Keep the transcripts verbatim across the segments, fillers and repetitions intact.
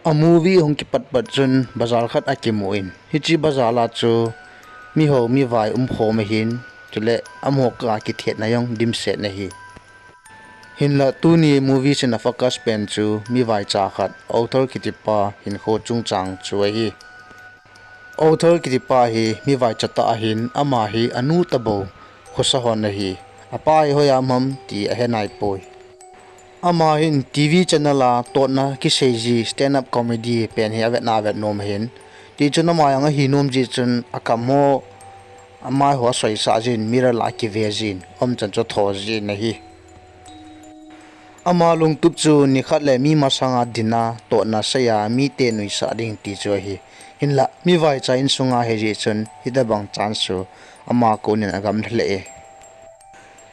A movie hung kipat pat chun bazar khat akimu in, hiche bazar a chu miho mivai umkhom ahin, chule amaho kah a kithetna jong dimset ahi. Hinla tuni movie sin a focus pen chu mivaicha khat, Arthur kitipa hinkho chungchang chu ahi. Arthur kitipa hi mivaicha tah ahin, ama hi anu tabou khosa hon ahi. Apa hi hoiya um ham ti ahe naipoi. Ama hin TV channel a totna kiseiji stand up comedy pen hi avetna avet nom ahin. Tichun ama jong ahi nom jeh chun akam ho, amai ho asoisah jin, mirror a akive jin, umchan chu atho jin ahi. Ama lungtup chu nikhat le mi masanga dinna, totna seiya mite nuisat ding ti chu ahi. Hinla mivaicha insunga hijeh chun hitobang chance chu ama konin agamlha lheh e.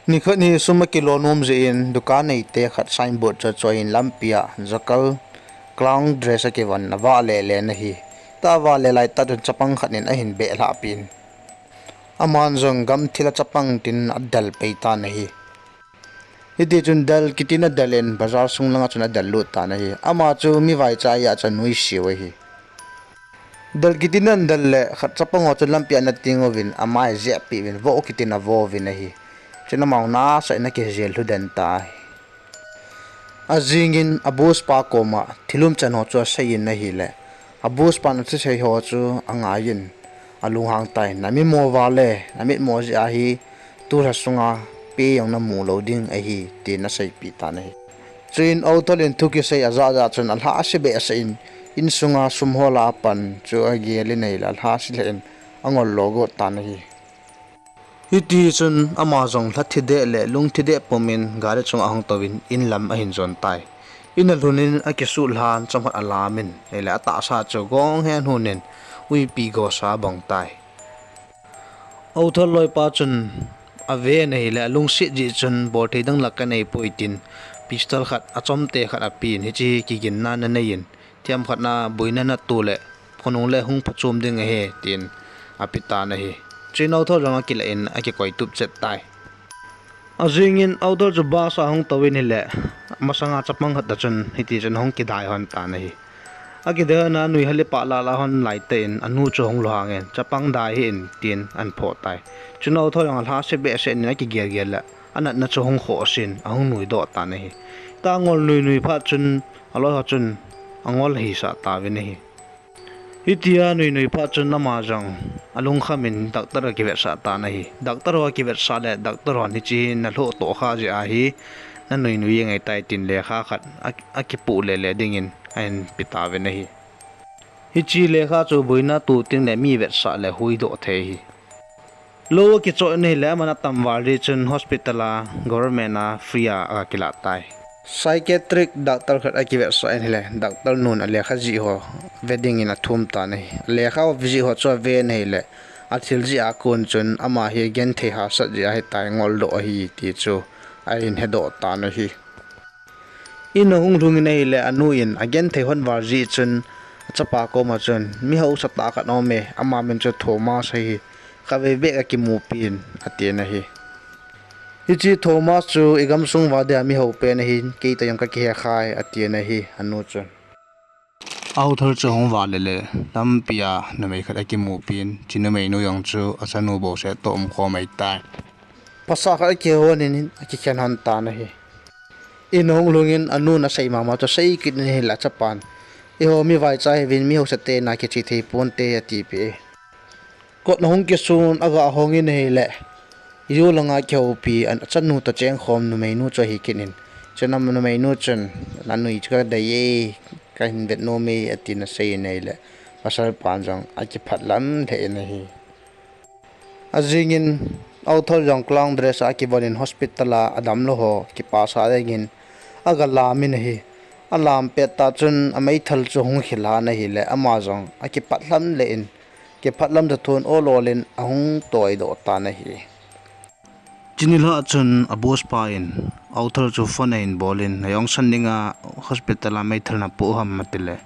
Nikhat hi sum akilo nom jeh in dukan neite khat signboard chu achoiyin lampia jakal clown dress akivon, avahle len ahi. Tua avahle laitah chun chapang khat in ahin behlhahpin, aman jong gamthil a chapang tin adel pei tan ahi. Hitichun del kitin adel in bazar sung langa chun adel lut tan ahi. Ama chu mivaicha ahi a chu anuiseu ahi. Del kitin adel le khat chapang ho chun lampia ana ting uvin, amai ajehpeh uvin, vo kitin avo uvin ahi. Chun amau nasatah in akijel lhu den tai. Ajingin a boss pa koma thil umchan ho chu aseiyin ahile, a boss pan athusei ho chu angaiyin, alunghang tai. Namimo vale, namitmo jeh ahi tulha sunga pei jong namu lou ding ahi, tin aseipeh tan ahi. Chuin Arthur in thu kisei ajah jah chun alhahse behseh in, insunga sum hola apan chu agelin ahile alhahse lheh in angol lo got tan ahi. Hitichun ama jong lhathi deh le lungthi deh pumin gari chunga ahung touvin inlam ahin jon tai. In alhunin akisutlhan chomkhat alamin, ahile atahsa chu gong hen ahunin uipi gosa abang tai. Arthur loipa chun aven ahile alungset jeh chun bolthei dang la kaneipoi tin pistol khat achomte khat apen, hiche hi kiginna naneiyin, themkhat na boina natoh le khonung le hung phachom ding ahi tin apetan ahi. Chuin Arthur jong akilah in akikoitup chet tai. Ajingin Arthur chu bus a ahung touvin ahile, masanga chapang khat toh chun hitichun ahung kidai lhon tan ahi. Akidai lhon a anui hal ipah lah lah lhon laitah in anu chu ahung lunghangin, chapang dai hih in tin ahin phoh tai. Chun Arthur jong alhahse behseh in akigel gel le anatna chu ahung khoh asin, ahung nuidoh tan ahi. Tua angol nui nui phat chun aloi ho chun angol ahisah tauvin ahi. Hitia nui nui phat chun ama jong alungkhamin doctor akivetsah tan ahi. Doctor ho akivetsah le doctor hon hiche hi nalhoh tohkha jeh ahi, nanui nui jeng ahitai tin lekha khat a, akipoh lele dingin ahin pe tauvin ahi. Hiche lekha chu boina toh tengle mi vetsah le huhdoh thei ahi. Lou akichoh in ahile aman atam val jeh chun hospital a government a free a akilah tai. Psychiatric doctor khat akivetsah in ahile, doctor nun alekha jih ho ve dingin athum tan ahi. Alekha ho ve jeh ho chu aven ahile, athil jeh a kon chun ama hi agenthei hahsat jeh ahitai, ngoldoh ahi ti chu ahin hedoh tan ahi. In ahung lhungin ahile anu in agenthei lhon val jeh chun achapa koma chun, mi haosa tah khat aume, ama min chu Thomas ahi, khatvei beh kakimupin, atin ahi. Hiche Thomas chu igamsung uva dia mi hao pen ahin, keitoh jong kakihe khai, atin ahi, anu chun. Arthur chu ahung vahle le, lampia numei khat akimupin, hiche numeinu jong chu achanu bouseh toh umkhom ahitai. Phasah khat akihonin akikhen lhon tan ahi. In ahung lhungin anun asei mama chu asei kit in ahile achapan, eiho mi vaicha ihiuvin mi haosate na kiche thei ponte atipeh e. Kot ahung kisun aga hongin ahile, ijou langa kihoupi achanu toh chengkhom numeinu chu ahi kit in. Chun numeinu chun, nanui chu kadei e, kahin vet nom e, atin aseiyin ahile, pasal pan jong akiphatlam lheh in ahi. Ajingin Arthur jong clown dress a akivonin hospital a adamlou ho kipasah dingin aga lamin ahi. Alam pettah chun ameithal chu ahung khilhan ahile ama jong akiphatlam lheh in, kiphatlam toh thon ol ol in ahung toidoh tan ahi. Chuni lhah chun a boss pa in Arthur chu phone ahin bolin, najong san dinga hospital a meithal napoh ham atile,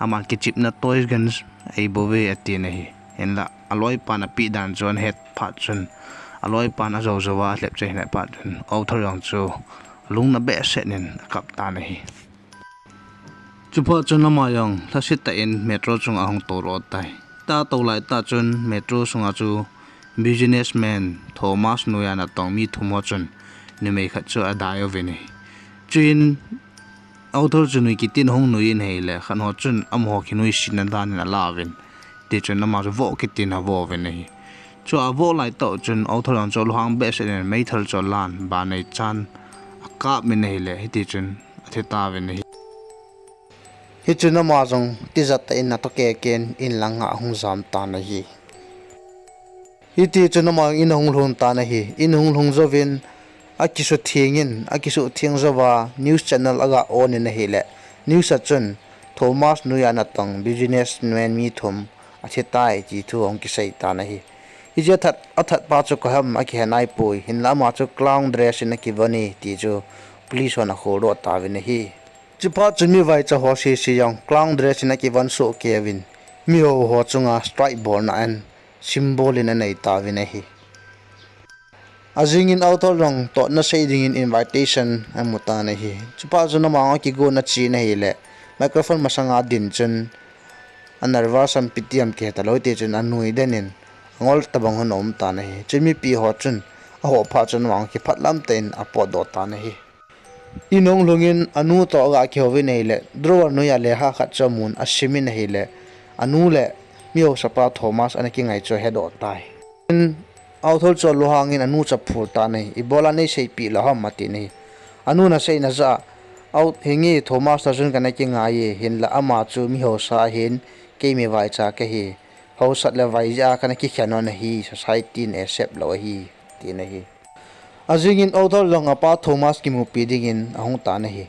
aman kichepna toys gun eibouve atin ahi. Hinla aloipan apeh dan chu ahet phat chun, aloipan ajou jouva alhep chai ahet phat chun Arthur jong chu alungna behseh in akap tan ahi. Chuphat chun ama jong lhasetah in metro chunga ahung toulou tai. Atoulai tah chun metro sunga chu businessman Thomas noiya natong mi thum ho chun numei khat chu adai uvin ahi. Chuin author chu nui kitin ahung nui in ahile, khat ho chun amaho kinuisatna dan in alauvin, tichun ama chu voh kitin avoh uvin ahi. Chua avoh laitah chun author jong chu lunghang behseh in meithal chu alan, banei chan akap in ahile, hitichun athi tauvin ahi. Hichun ama jong tijat tah in atoh keken in langa ahung jam tan ahi. Hitichun ama in ahung lhung tan ahi. In ahung lhung jouvin akisuthengin, akisuhtheng jouva news channel aga on in ahile, news a chun Thomas noiya natong businessman mi thum athitai ti thu ahung kisei tan ahi. Hiche athat, athat pa chu koi ham akihe naipoi, hinla ama chu clown dress in akivon e ti chu police hon akholdoh tauvin ahi. Chuphat chun mivaicha ho sese jong clown dress in akivon sohkei uvin, mihao ho chunga strike bolna in symbol in anei tauvin ahi. Ajingin author jong totna sei dingin invitation amu tan ahi. Chuphat chun ama akigon achen ahile, microphone masanga adin chun anervous am ipi ti am kihe talou tichun anui den in angol tobang hung um tan ahi. Chun mipi ho chun ahoh phat chun ama kiphatlam tah in apotdoh tan ahi. In ahung lhungin anu toh aga kihouvin ahile, drawer noiya lekha khat chu amun asim in ahile, anu le mihaosapa Thomas ana kingai chu ahedoh tai. Author chu alunghangin anu chu aphul tan ahi, ibola neiseipeh lou ham atin ahi. Anun aseina jah a, hinge Thomas toh chun kana kingai e, hinla ama chu mihaosa ahin, kei mivaicha kahi, haosat le vaijeh a kana kikhen hon ahi, society in accept lou ahi, tin ahi. Ajingin author jong apa Thomas kimupi dingin ahung tan ahi.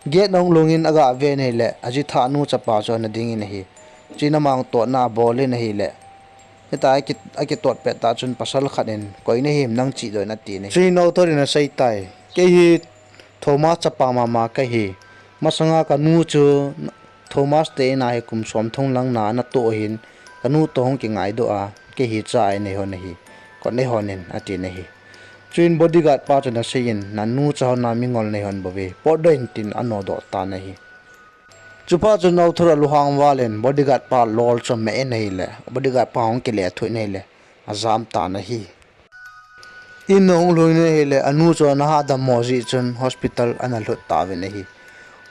Gate ahung lhungin aga ven ahile, ajitha anu chapa chu ana dingin ahi. Chuin ama jong totna abol in ahile, hitia aki, akitot pet tah chun pasal khat in, koi nahim nang chihdoh in atin ahi. Chuin author in aseitai, kei hi Thomas chapa mama kahi. Masanga kanu chu Thomas te ina hi kum somthum lang na anatoh ahin, kanu toh hung kingaidoh a, kei hi cha inei hon ahi, kot neihon in atin ahi. Chuin bodyguard pa chun aseiyin, nanu cha hon a mingol neihon bouve, potdoh in tin anodoh tan ahi. Chuphat chun author alunghang val in bodyguard pa lol chu ameh in ahile, bodyguard pa hung kile thuh in ahile, ajam tan ahi. In ahung lhung in ahile, anu chu ana hadammo jeh chun hospital ana lhut tauvin ahi.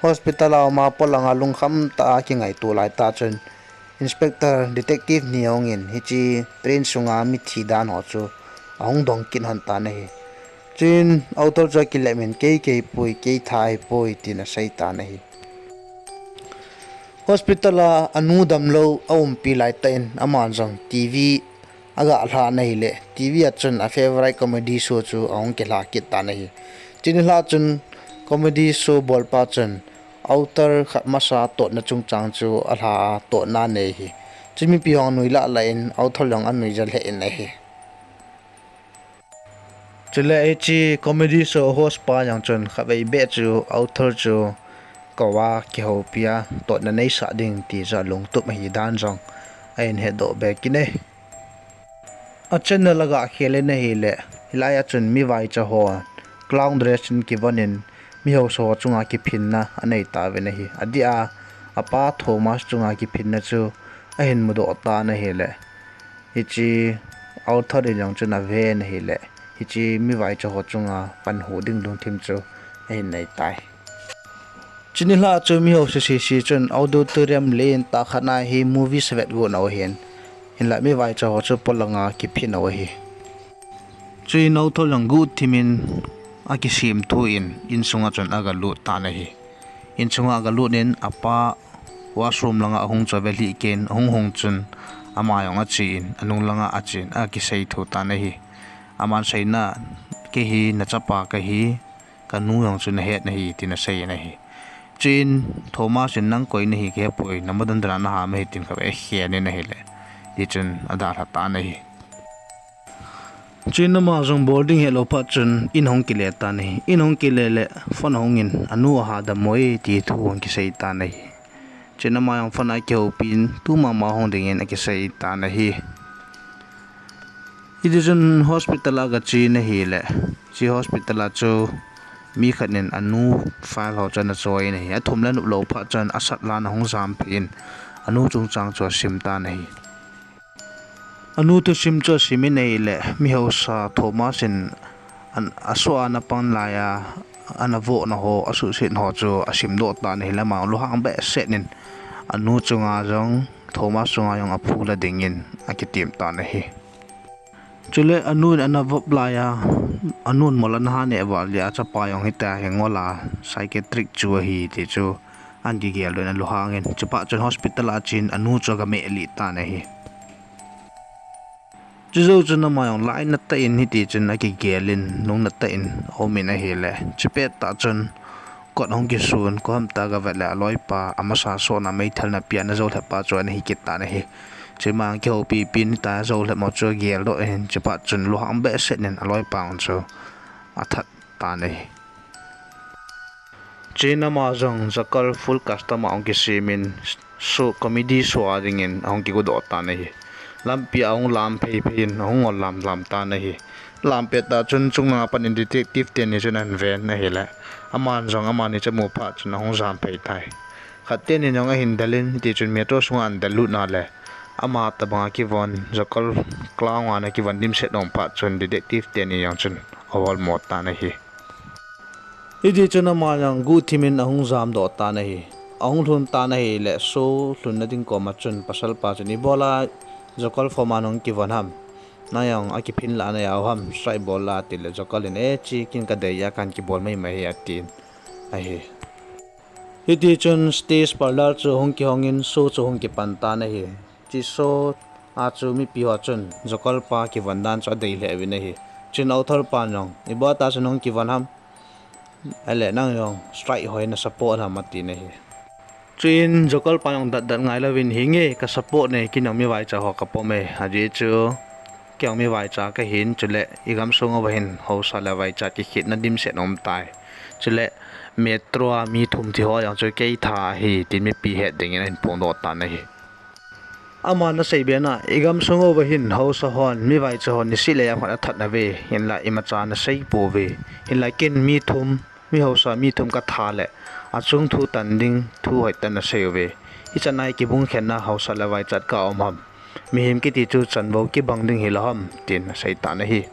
Hospital a uma polanga lungkham tah a kingaito laitah chun, inspector, detective ni ahungin, hiche train sunga mithi dan ho chu ahung dong kit lhon tan ahi. Chuin author chu akilep in, kei kahipoi, kei tha ahipoi, tin asei tan ahi. Hospital a anu damlou aumpi laitah in, aman jong TV aga lha in ahile, TV a chun a favourite comedy show chu ahung kilha kit tan ahi. Chuni lhah chun comedy show bolpa chun author khat masa totna chungchang chu alha a totna anei ahi. Chun mipi hon anui lah lah in author jong anui ja lheh in ahi. Chule hiche comedy show host pa jong chun khatvei beh chu author chu kouva kihoupia totna neisah ding ti chu alungtup ahi dan jong ahin hedoh be kit e. A channel aga khel in ahile, hilai a chun mivaicha hon clown dress in kivon in mihaosa ho chunga kiphinna anei tauvin ahi. Adeh a, apa Thomas chunga kiphinna chu ahin mudoh tan ahile, hiche author in jong chun aven ahile, hiche mivaicha ho chunga panhu ding lungthim chu ahin nei tai. Chuni lhah chu mihaosa sese chun auditorium lentah khat na hi movie savet got nau ahin, hinla mivaicha ho chu polanga kiphin nau ahi. Chuin author jong guhthim in akisemthu in insunga chun aga lut tan ahi. Insunga aga lut in apa washroom langa ahung chu ave lhih keiyin, ahung hung chun ama jong ache in anung langa ache in akiseithu tan ahi. Aman seina, kei hi nachapa kahi, kanu jong chu nahet nahi, tin asei in ahi. Chuin Thomas in nang koi nahi kahepoi, namadandana ham ahi, tin khatvei akhen in ahile, tichun adalha tan ahi. Chuin ama jong bol ding helou phat chun in ahung kile tan ahi. In ahung kile le phone ahung in anu ahadammo e ti thu ahung kisei tan ahi. Chuin ama jong phone a akihoupi in tu mama hung dingin akisei tan ahi. Hitichun hospital a aga che in ahile, hiche hospital a chu Mi khat in anu file ho chu ana choi in ahi. Athum le anop lou phat chun asat lan ahung jam phei in anu chungchang chu asim tan ahi. Anu thusim chu asim in ahile, mihausa Thomas in an, asoh a ana pan lai a, ana vohna ho, asuhset ho chu asim doh tan ahile, ama lunghang behseh in anu chunga jong, Thomas chunga jong aphula dingin akitem tan ahi. Chule anu in ana vop lai a, anun mol ana ha neh val le achapa jong hitia hi ngol a psychiatric chu ahi ti chu ana kigel doh in alunghang in, chuphat chun hospital a chun anu chu aga meh lih tan ahi. Chujou chun ama jong lainat tah in hiti chun akigel in, nungnat tah in aum in ahile, chupet tah chun kot ahung kisun, koi ham tia aga vet le aloipa, amasa sohna meithal napi a ana jou lhep pa chu ana hi kit tan ahi. Chun ama jong kihoupi pi in hitia ajou lhep mo chu agel doh in, chuphat chun lunghang behseh in aloipa jong chu athat tan ahi. Chun ama jong Jokal full custom a ahung kisem in, show, comedy show a dingin ahung kigo doh tan ahi. Lampi a ahung lam phei phei in ahung ngol lam lam tan ahi. Lam pet tah chun chungnung a pat in detective teni chun ahin ven ahile, aman jong amani chu amu phat chun ahung jam phei tai. Khat teni jong ahin del in, hiti chun metro sunga ahin del lut na le, ama tabang a kivon, Jokal clown a ana kivon dimset nom phat chun detective teni jong chun ahol mo tan ahi. Hiti chun ama jong guhthim in ahung jam doh tan ahi. Ahung lhun tan ahile, show lhunna ding kom a chun pasal pa chun, "Ibola Jokal form a nahung kivon ham? Nang jong akiphin lah a naja u ham, strike bol lah a," atile Jokal in, "E, hiche kin kadei a, kahin kibol mai mai hi," atin ahi. Hiti chun stage parlor chu ahung kihong in show chu ahung kipan tan ahi. Hiche show a chu mipi ho chun Jokal pa kivon dan chu adei lheh uvin ahi. Chun author pan jong, "Ibola tia chu nahung kivon ham? Ahile nang jong strike ho hi na support ham?" atin ahi. Chuin Jokal pan jong datdat ngai louvin, "Hinge, ka support e, kei jong mi vaicha ho ka pom e. Ajeh chu kei jong mi vaicha kahin, chule i gamsung uva hin haosa le vaicha kikhetna dimset aum tai. Chule metro a mi thum thi ho jong chu kei tha ahi," tin mipi het dingin ahin phongdoh tan ahi. Aman asei bena, "I gamsung uva hin haosa hon mi vaicha ho niseh le ijat khat athat nauve, hinla imacha nasei pouve. Hinla ken mi thum, mi haosa mi thum katha le achung thu tan ding thu hoitah in nasei uve. Ichan a i kibung khenna haosa le vaicha khat a um ham? Mihem kiti chu chanvo kibang ding hilou ham?" tin asei tan ahi.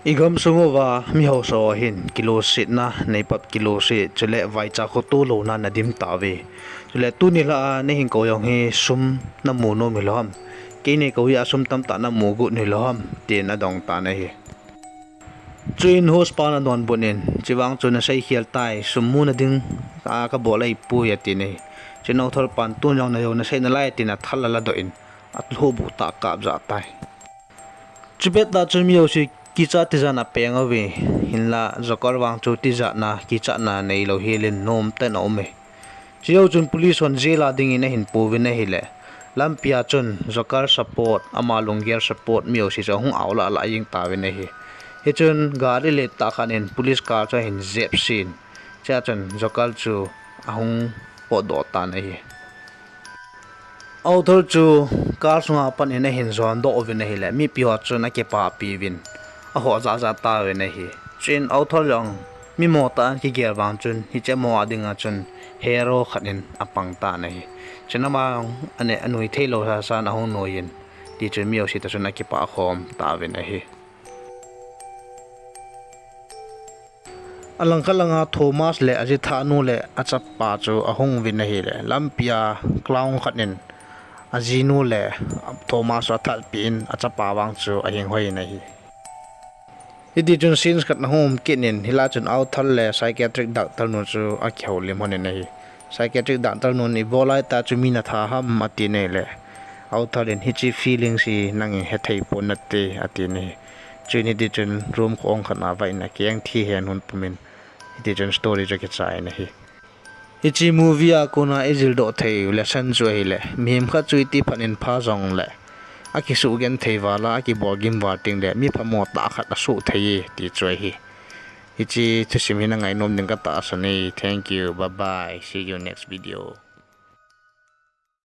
"I gamsung uva mi haosa ho hin kiloisetna, neipap kiloiset, chule vaicha khoto louna nadim tauve. Chule tuni lha a nahin kou jong hi sum namu nom hilou ham? Kei nei kou hi a sum tamtah namu got hilou ham?" tin adong tan ahi. Chuin host pan adonbut in, "Chuvang chu nasei khel tai, sum muna ding a kabol ahipoi," atin ahi. Chuin author pan, "Tun jong najou nasei nalai," tin athal aladoh in, alhohbuh tah akap jah tai. Chupet tah chun mi jouse kicha tijat in apeng uve, hinla Jokal vang chu tijatna, kichatna neilou hel in nomtah in aum e. Chujou chun police hon jail a dingin ahin pouvin ahile, lampi a chun Jokal support, ama lunggel support mi jouse chu ahung aolah lah jeng tauvin ahi. Hichun gari let tah khat in police car chu ahin jepsen, chua chun Jokal chu ahung potdoh tan ahi. Author chu car sunga pat in ahin jondoh uvin ahile, mipi ho chun akipapi uvin, ahoh jahjah tauvin ahi. Chuin author jong mimo tah in akigel vang chun, hiche amo a dinga chun hero khat in apang tan ahi. Chuin ama jong aneh anui theilou sasan ahung nuiyin, tichun mi jouse toh chun akipah khom tauvin ahi. Alangkhat langa Thomas le ajithanu le achapa chu ahung uvin ahile, lampi a clown khat in ajinu le Thomas chu athatpeh in, achapa vang chu ahing hoi in ahi. Hitichun scenes khat ahung um kit in, hilai chun author le psychiatric doctor nu chu akihoulim lhon in ahi. Psychiatric doctor nun, "Ibola tia chu mi natha ham?" atin ahile, author in, "Hiche feelings hi nangin hethei pon nate," atin ahi. Chuin hitichun room khong khat a vah in akeng thi hen hon pumin, hitichun story chu akichai in ahi. Hiche movie a kona ijildoh thei u lesson chu ahile, mihem khat chu iti phat in pha jongle, akisugenthei val a, akibolgim val tengle, mi phamo tah khat asuh thei e, ti chu ahi. Hiche thusim hi nangainom ding katahsan e. Thank you. Bye bye. See you next video.